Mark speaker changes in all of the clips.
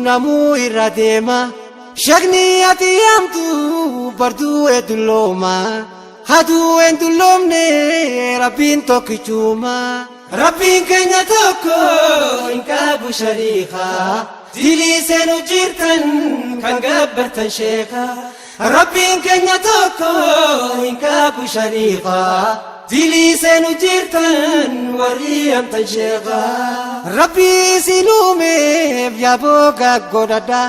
Speaker 1: namuu irra deema. Shakni ati yaamtu barduu edullooma. Haduu hin dulloomne Rabbiin tokkichuma. Rabbiin keenya tokko hin qabu shariika. Dilii seenu jirtan kan gabbartan sheeka. Rabbiin keenya tokko hin qabu shariika. Dilii seenu jirtan warri amtan sheeka. Rabbii isin uumeef yaaboo gaggodhadha.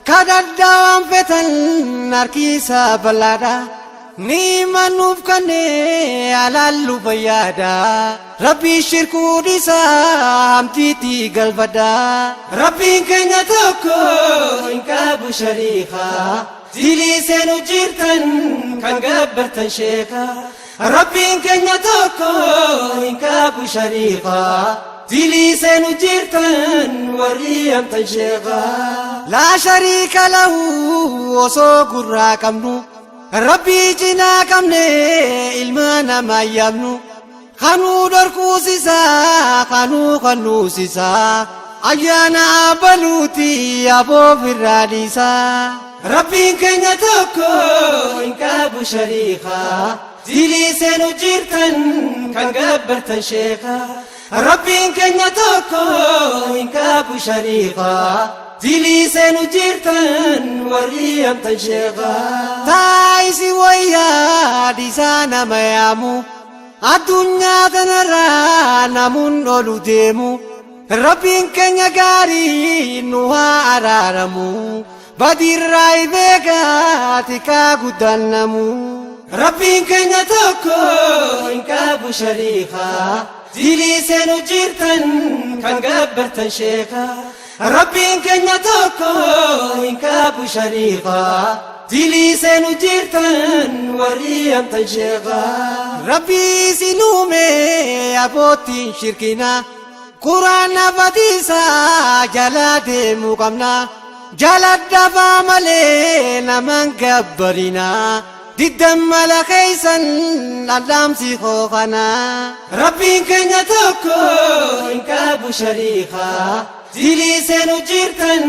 Speaker 1: Kadhadhaa waan feetan harkiisa bal'aadha. Ni manuuf kannee alaallu fayyaadha. Rabbii shirkuu dhiisaa hamtiitti galfadha. Rabbiin keenya tokko hin qabu shariika. Dilii seenu jirtan kan gabbartan sheeka. Rabbiin keenya tokko hin qabu shariika. Dilii seenu jirtan warri amtan sheeka. Laa shariika lahu osoo gurraa qabnu. Rabbii cinaa qabne ilma namaa yaamnu. Kanuu dhorkuusisaa kanuu kannuusisaa. Ayyaana abbaluuti aboo firraa dhiisaa. Rabbiin keenya tokko hin qabu shariika. Dilii seenu jirtan kan gabbartan sheeka. Rabbiin keenya tokko hin qabu shariika. Dilii seenu jirtan warri amtan sheeka. Taayisi wayyaa dhiisaa nama yaamu. Addunyaa kanarraa namuun olu deemu. Rabbiin keenya gaarii nu haa araaramu. Badirraa beekaa xiqqaa guddaan namu. Rabbiin keenya tokko hin qabu shariika. Dilii seenu jirtan kan gabbartan sheeka. Rabbiin keenya tokko hin qabu shariika. Dilii seenu jirtan warri amtan sheeka. Rabbii isin uume abbootiin shirkina. Quraana fatiisaa jala deemuu qabna. Jala dafaa malee naman gabbarina. Diddan mala keessan dhandhaamsi kookana. Rabbiin keenya tokko hin qabu shariika. Dilii seenu jirtan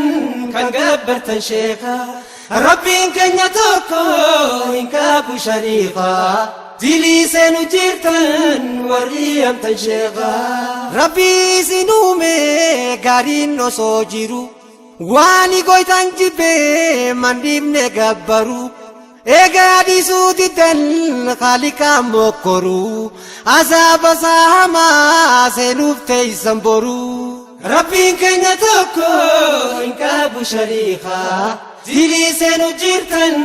Speaker 1: kan gabbartan sheeka. Rabbiin keenya tokko hin qabu shariika. Dilii seenu jirtan warri amtan sheeka. Rabbii isin uume gaariin osoo jiru. Waan goytan jibbee mandhiifne gabbaru. Egaa dhiisuu diddan haaliqaa mokkoru. Azaaba isaa hamaa seenuuf teessan boru. Rabbiin keenya tokko hin qabu shariika. Dilii seenu jirtan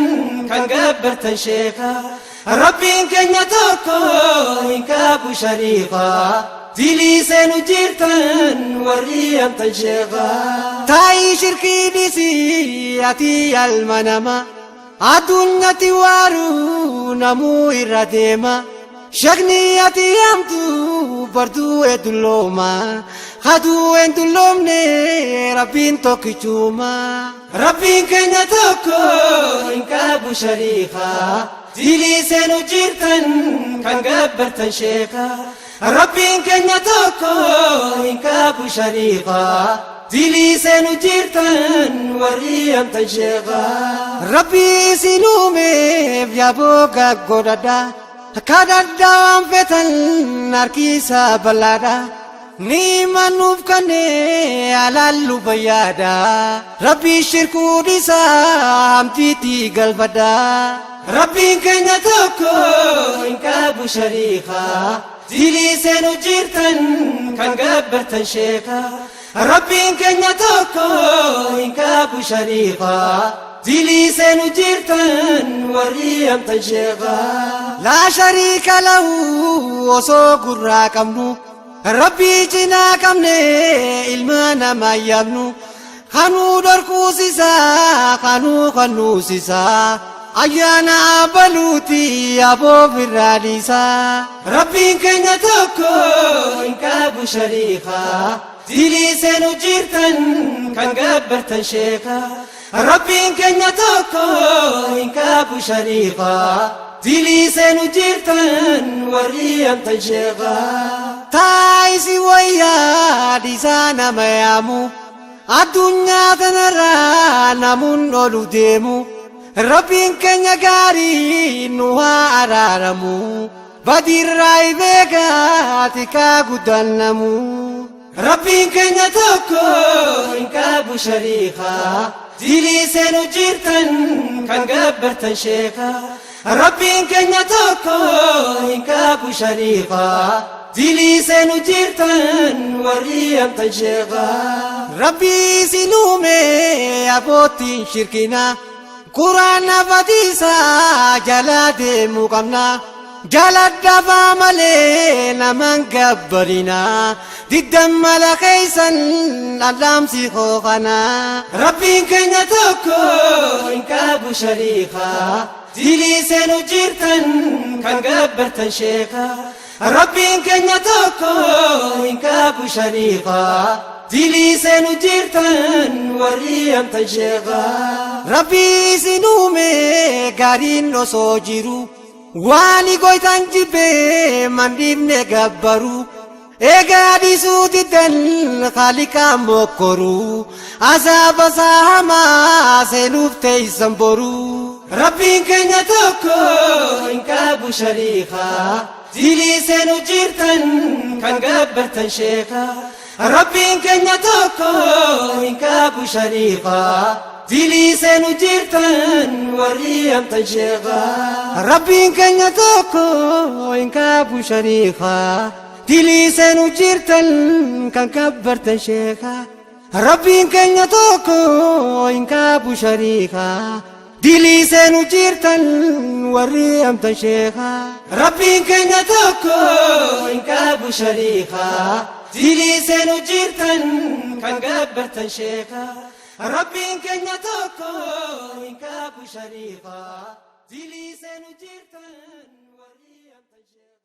Speaker 1: kan gabbartan sheeka. Rabbiin keenya tokko hin qabu shariika. Dilii seenu jirtan warri amtan sheeka. Taa'ii shirkii dhiisii ati alma nama. Addunyaatti waaruu namuu irra deema. Shakni ati yaamtu barduu edullooma. Haduu hin dulloomne Rabbiin tokkichuma. Rabbiin keenya tokko hin qabu shariika. Dilii seenu jirtan kan gabbartan sheeka. Rabbiin keenya tokko hin qabu shariika. Dilii seenu jirtan warri amtan sheeka. Rabbii isin uumeef yaaboo gaggodhadha. Kadhadhaa waan feetan harkiisa bal'aadha. Ni manuuf kannee alaallu fayyaadha. Rabbii shirkuu dhiisaa hamtiitti galfadha. Rabbiin keenya tokko hin qabu shariika. Dilii seenu jirtan kan gabbartan sheeka. Rabbiin keenya tokko hin qabu shariika. Dilii seenu jirtan warri amtan sheeka. Laa shariika lahu osoo gurraa qabnu. Rabbii cinaa qabne ilma namaa yaamnu. Kanuu dhorkuusisaa kanuu kannuusisaa. Ayyaana abbaluuti aboo firraa dhiisaa. Rabbiin keenya tokko hin qabu shariika. Dilii seenu jirtan kan gabbartan sheeka. Rabbiin keenya tokko hin qabu shariika. Dilii seenu jirtan warri amtan sheeka. Taayisi wayyaa dhiisaa nama yaamu. Addunyaa tanarraa namuun olu deemu. Rabbiin keenya gaarii nu haa araaramu. Badiirraa beekaa xiqqaa guddaan namu. Rabbiin keenya tokko hin qabu shariikaa. Dilii seenu jirtan kan gabbartan sheekaa. Rabbiin keenya tokko hin qabu shariikaa. Dilii seenu jirtan warri amtan sheekaa. Rabbii isin uume abbootiin shirkinaa. Quraana badiisaa jala deemuu qabna. Jala dafaa malee naman gabbarina. Diddan mala keeysan dhaamsi hookana. Rabbiin keenya tokko hin qabu shariikaa. Dilii seenu jirtan kan gabbartan sheekaa. Rabbiin keenya tokko hin qabu shariikaa. Dilii seenu jirtan warri amtan sheekaa. Rabbii isin uume gaariin osoo jiru. Waan goytan jibbee mandhiifne gabbaru. Eegaa dhiisuu diddan haaliqaa mokkoru. Azaaba isaa hamaa seenuuf teessan boru. Rabbiin keenya tokko hin qabu shariikaa. Dilii seenu jirtan kan gabbartan sheekaa. Rabbiin keenya tokko hin qabu shariikaa. Dilii seenu jirtan warri amtan sheekaa. Rabbiin keenya tokko hin qabu shariikaa. Dilii seenu jirtan kan gabbartan sheekaa. Rabbiin keenya tokko hin qabu shariikaa. Dilii seenu jirtan warri amtan sheekaa. Rabbiin keenya tokko hin qabu shariikaa. Dilii seenu jirtan kan gabbartan sheekaa. Rabbiin keenya tokko hin qabu shariikaa. Dilii seenu jirtan warri amtan sheekaa.